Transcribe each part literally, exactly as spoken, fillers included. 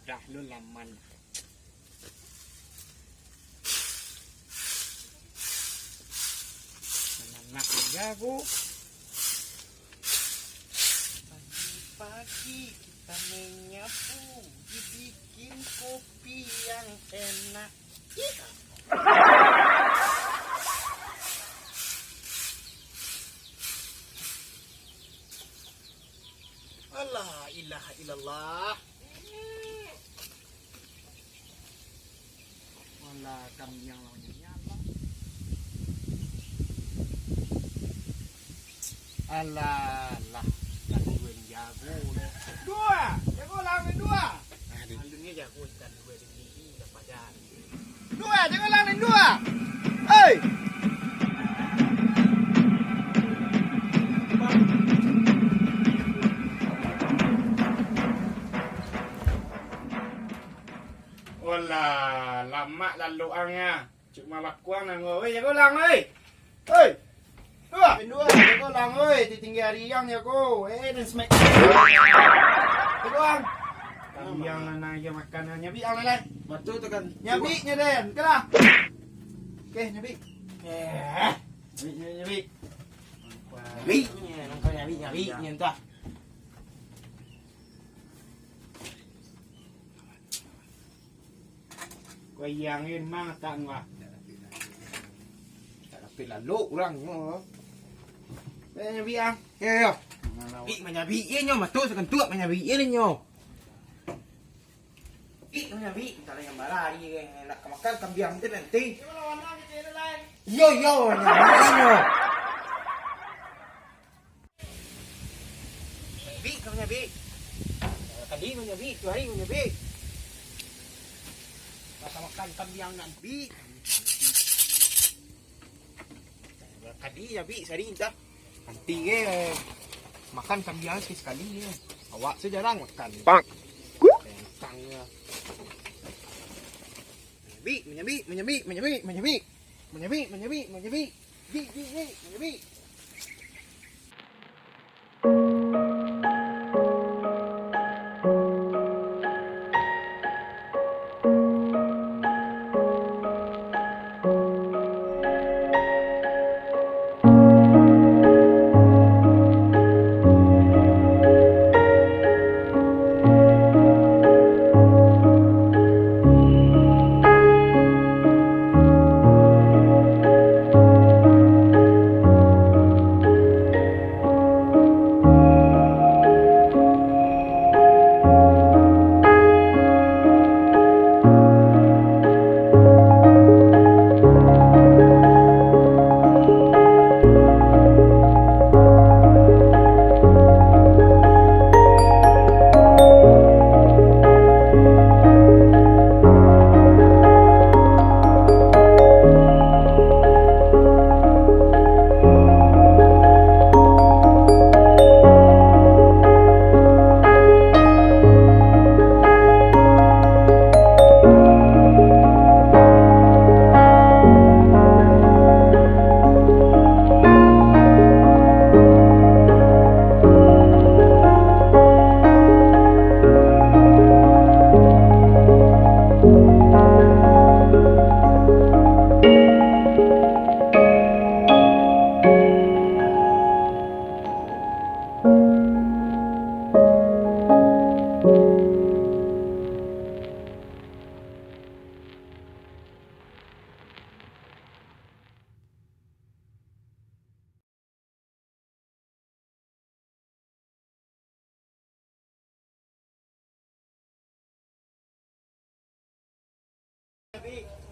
Dah lu laman. Anak jago. Pagi-pagi kita menyapu, dibikin kopi yang enak. Ih. Alah, ilaha illallah. Alah, kambiang lawan nyo, ya Allah. Alah, lah, kan duo ni jago deh. Duo! Jago lah, duo! Aduh. Alun ni jago, kan duo ni, dah padan. Duo, jago lah, duo! Hei! Olah, lamak lalu ang ya. Cuma bakuang nang, oi, jago lang, oi. Oi. Dua, dua, jago lang, oi. Titinggi hari yang jago. Eh, dan smack. Jago lang. Kambiang lah nang aja makan, nyabik ang lai. Batu tu kan. Nyabik nyo den, kelah. Oke, nyabik. Eh, nyabik, nyabik, nyabik. Nyabik, nangkau nyabik, nyabik, nyo entah. Kau yang memang tak ngah. Tak dapik lalu urang nyo. Eh, nyabik ah. Yo, yo. Bik manyabik ye nyo, mato sakantuak manyabik ye nyo. Bik manyabik, minta lah yang bara hari ye, nak ka makan kambiang tu nanti. Yo, yo, manyabik ye nyo. Bik, kau punya bik. Tadi kau punya bik, tu hari kau punya bik. Makan-makan kambiang nak bik. Tadi ya bik, sehari dah. Nanti ke makan kambiang sekali-sekali ke. Awak tu jarang makan. Bang. Tentang ya. Bik, punya bik, punya bik, punya bik, punya bik. Punya bik, punya bik, punya bik. Bik, bik, bik, punya bik.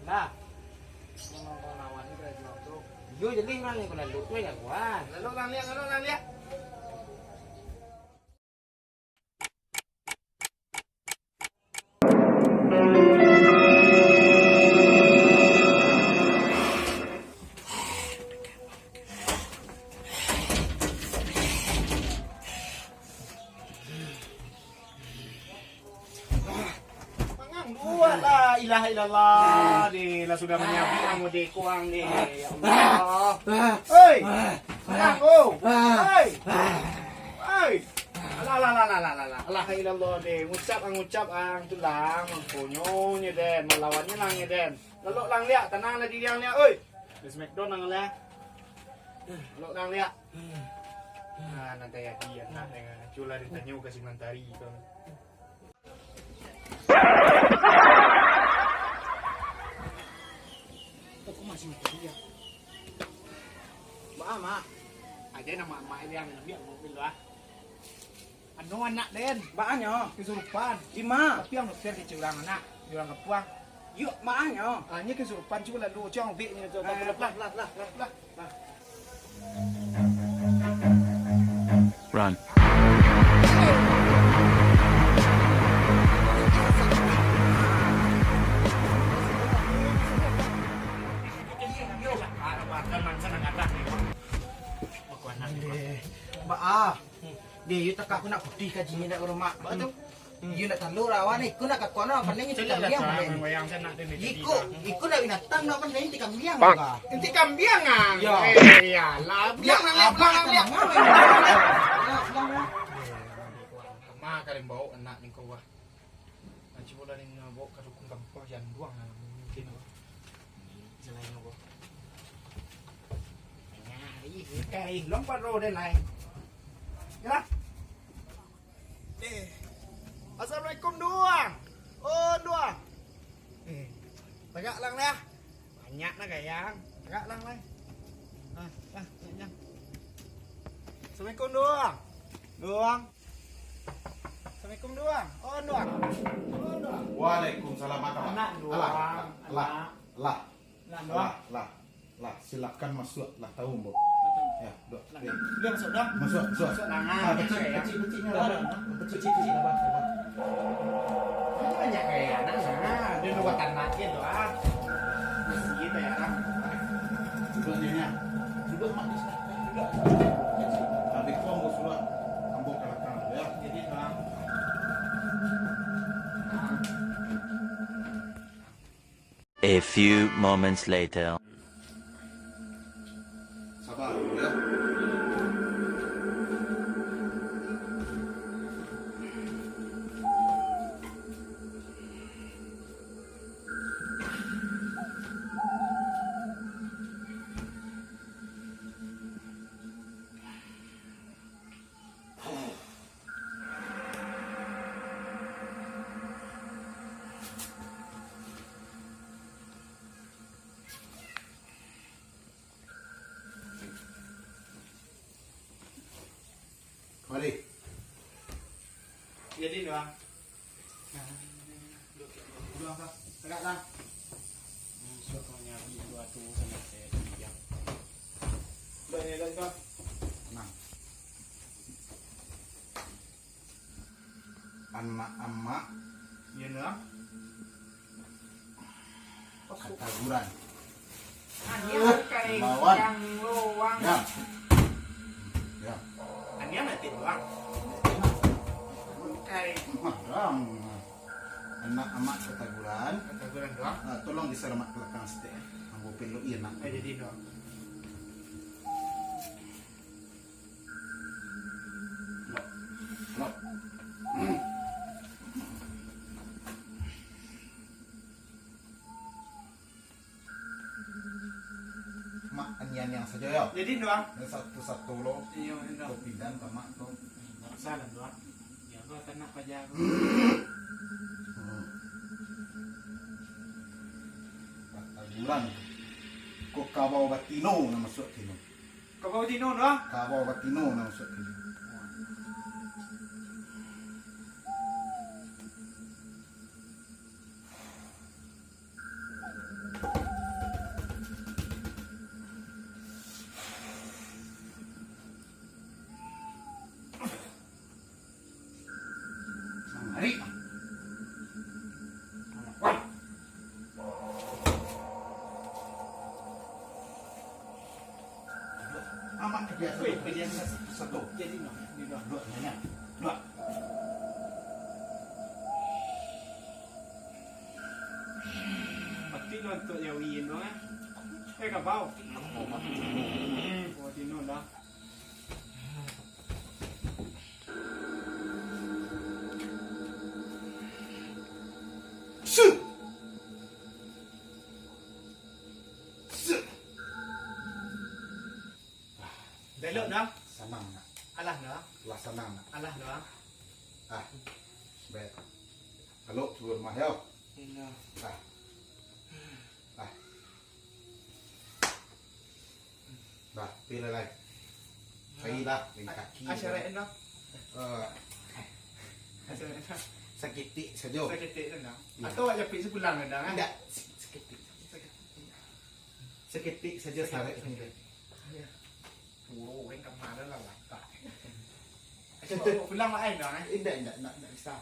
Nah. Yo, jadi urang yang kena duduk tu ya, Wan. Lalu urang lihat, lalu urang lihat. Mangang buat lah, ilaha illallah. Deh, lah sudah manyabik ang, deh, kuang, deh. Ya Allah. Hei, mangang, oh. Hei. Hei. Alah, alah, alah, alah, alah. Alah, ilallah, deh. Ngucap, ah, ngucap, ah, tu lah. Mangkonyo nyo, deh. Malawannyo lah, nyo, deh. Lalok lang liak, tanang lah diri ang liak, oi. Di smackdown lang liak. Lalok lang liak. Ah, nanti ya, dia nak dengan. Culah ditanyo ka si Mantari tu. Kok masih Mantari ya? Mak, mak. Aja nama mak dia yang ambil mobil lah. Anu anak den. Baanyo. Kesurupan. Di ma? Tapi ang dokter kecil urang anak, di urang kampuang. Yuk, maanyo. Ah, nyo kesurupan, cubo lalu, cang, bik nyo tu. Eh, lah, lah, lah, lah, lah. Run. Baa. Deh, iyo takak ko nak putih kajinyo nak rumah. Baa tu? Iyo nak talua rawa ni, iko nak kakuan nak pandai inti kambiang. Iko, iko nak binatang nak pandai inti kambiang. Inti kambiang ah. Yo. Eh, iyolah. Bilang nak, bilang nak, bilang. Kama kalian bawa anak ni kau wah. Cubo lah ni bawa ka dukun kampuang janduang lah mungkin. Selain apa? Nah, ih, kai lompat roh deh lai. Yalah. Eh. Assalamualaikum, Duang. Oh, Duang. Eh, tagak lang lah. Banyak nah gayang. Tagak lang lah. Ah, ah, banyak. Assalamualaikum, Duang. Duang. Assalamualaikum, Duang. Oh, Duang. Oh, Duang. Waalaikumsalam, Pak. Anak, Duang. Alah, alah, alah. Anak, Duang. Alah, alah. Lah, silakan masuk lah, tahu, Mbok. Betul. Ya, dok. Lah. Eh. Dia masuk dah. Masuk, masuk. Masuk lah. Ah, kecil, ya. Kecil, kecilnya lah. Kecil, kecil, kecil, abah, abah. Ini banyak kayak anak sana. Dia lupa tanah dia tu, ah. Masih gitu ya, Bang. Duduk dia, ya. Duduk, Mak, di sana. Duduk. Kecil. Habis tu, Mbok suruh Mbok ke belakang, ya. Jadi, Bang. A few moments later. Sabar dulu, ya. Mari. Jadi, Bang. Dua, Bang. Tegak, Bang. Musuah kau nyari dua tu sama saya diam. Baik, ya, Bang. Tenang. Anak amak. Iya, Bang. Kataguran. Anian kai lawan. Yang luang. Ya. Ya. Anian nanti luang. Kai. Madang. Anak amak kataguran. Kataguran doang. Ah, tolong diselamat belakang sitik. Ambo pelok iya nak. Eh, jadi doang. Lok. Lok. Mak, anian-anian sajo, yo. Jadi, Nduang. Nan satu-satu lo. Iyo, Nduang. Kopi dan tamak tu. Ndak usah lah, Nduang. Jago tanak paja ko. Hmm. Kata bulan. Ko kabau batino nan masuak tino. Kabau batino, Nduang? Kabau batino nan masuak tino. Mangari. Wah. Amak kebiasaan. Weh, kebiasaan satu. Jadi, no, di luar. Dua, nanya. Dua. Mati lo untuk yawi no, eh. Eh, kabau. Oh, batino dah. Elok dah. Sanang nak. Alah dah. Lah sanang nak. Alah dah. Ah. Baik. Elok tu rumah yo. Indah. Ah. Ah. Dah, pilih lai. Pai lah, main kaki. Ah, syarat dah. Eh. Saketek sajo. Saketek tu nah. Atau awak japik sapulang dah, kan? Indak. Saketek. Saketek sajo syarat ni. Puro, kan, kamar lah, lah. Pulang lah, eh, dah, eh. Indak, indak, indak, indak bisa.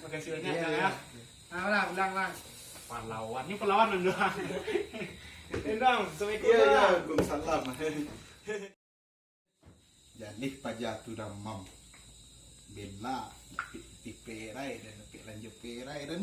Makasih banyak, ya. Ah, lah, pulang, pulang. Pahlawan, ni pahlawan, Dong. Eh, Dong, assalamualaikum, Dong. Waalaikumsalam. Jaleh paja tu damam. Bela, dapik tipe rai dan dapik lanjo perai dan.